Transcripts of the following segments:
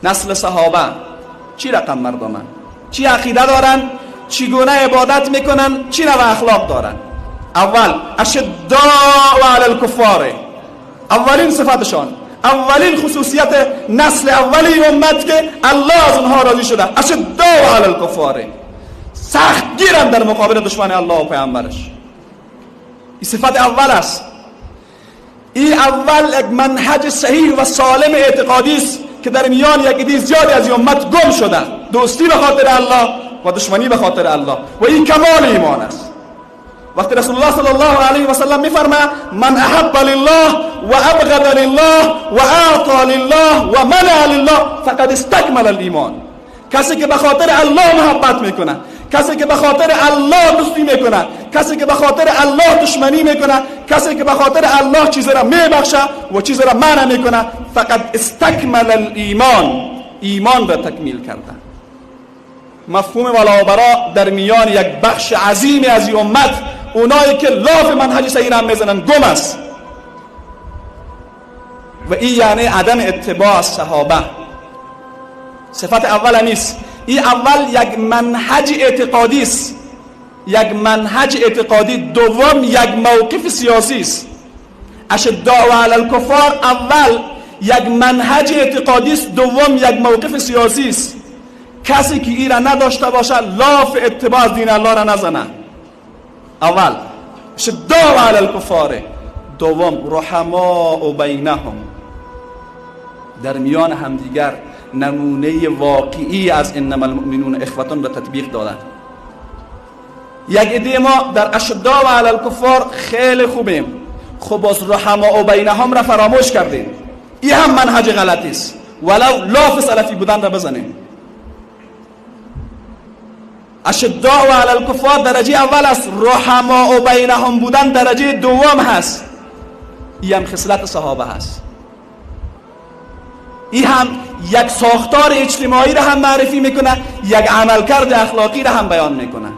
نسل صحابه چی رقم مردمن، چی عقیده دارن، چگونه عبادت میکنن، چی نوع اخلاق دارن. اول اشداء علی الکفار، اولین صفتشان، اولین خصوصیت نسل اولی امت که الله از اونها راضی شده، اشداء علی الکفار، سخت گیرن در مقابل دشمن الله و پیامبرش. این صفت اول است. این اول یک منهج صحیح و سالم اعتقادی است که در میان یک عده زیادی از امت گم شده، دوستی به خاطر الله و دشمنی به خاطر الله، و این کمال ایمان است. وقتی رسول الله صلی الله علیه و سلم میفرماید من احب لله و ابغض لله و اعطى لله و منع لله فقد استکمل الایمان. کسی که به خاطر الله محبت میکنه، کسی که به خاطر الله دوستی میکنه، کسی که به خاطر الله دشمنی میکنه، کسی که به خاطر الله چیزی را میبخشه و چیزی را منع میکنه، فقط استکمل الایمان، ایمان را تکمیل کرده. مفهوم ولا و برا در میان یک بخش عظیمی از امت، اونایی که لاف منهج صحیح را میزنن، گم است. و این یعنی عدم اتباع صحابه. صفت اول نیست. این اول یک منهج اعتقادی است، یک منهج اعتقادی. دوم یک موقف سیاسی است. اشداء علی الکفار اول یک منهج اعتقادی است، دوم یک موقف سیاسی است. کسی که این را نداشته باشه لاف اتباع از دین الله را نزنه. اول اشداء علی الکفار، دوم رحماء بینهم، در میان همدیگر نمونه واقعی از انما المؤمنون اخوتون را تطبیق دادن. یک عده ما در اشداء علی الکفار خیلی خوبیم، خب باز رحماء بینهم را فراموش کردیم. این هم منهج غلطی است، ولو لاف سلفی بودن را بزنیم. اشداء علی الکفار درجه اول است، رحماء بینهم بودن درجه دوم هست. این هم خصلت صحابه هست. این هم یک ساختار اجتماعی را هم معرفی میکنه، یک عملکرد اخلاقی را هم بیان میکنه.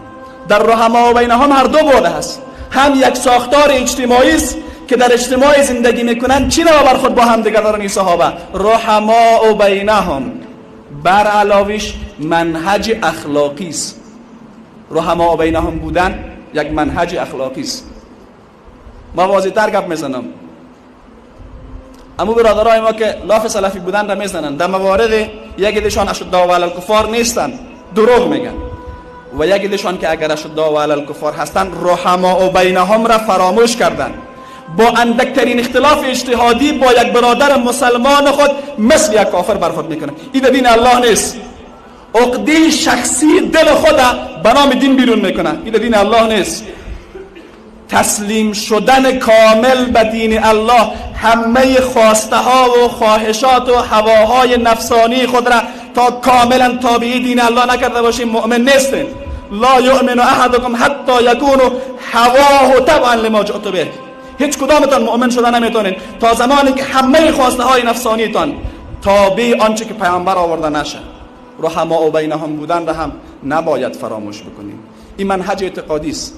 در رحماء بینهم هر دو بعد هست، هم یک ساختار اجتماعی است که در اجتماع زندگی میکنن، چی نوع برخورد با هم دیگر دارن این صحابه، رحماء بینهم، بر علاوش منهج اخلاقی است. رحماء بینهم بودن یک منهج اخلاقی است. ما واضح تر گپ میزنم. اما برادرای ما که لاف سلفی بودن را میزنن، در موارد یک عدهشان اشداء علی الکفار نیستن، دروغ میگن، و یک عدهشان که اگر اشداء علی الکفار هستن رحماء بینهم را فراموش کردن. با اندکترین اختلاف اجتهادی با یک برادر مسلمان خود مثل یک کافر برخورد میکنه. این دین الله نیست. عقده شخصی دل خود به نام دین بیرون میکنه. این دین الله نیست. تسلیم شدن کامل به دین الله، همه خواسته ها و خواهشات و هواهای نفسانی خود را تا کاملا تابع دین الله نکرده باشیم مؤمن نیستیم. لا یؤمن احدکم حتی یکون هواه تبعا لما جئت به. هیچ کدامتان مؤمن شده نمیتونین تا زمانی که همه خواسته های نفسانیتان تابع آنچه که پیامبر آورده نشه. رحماء بینهم بودن را هم نباید فراموش بکنیم. این منهج اعتقادی است.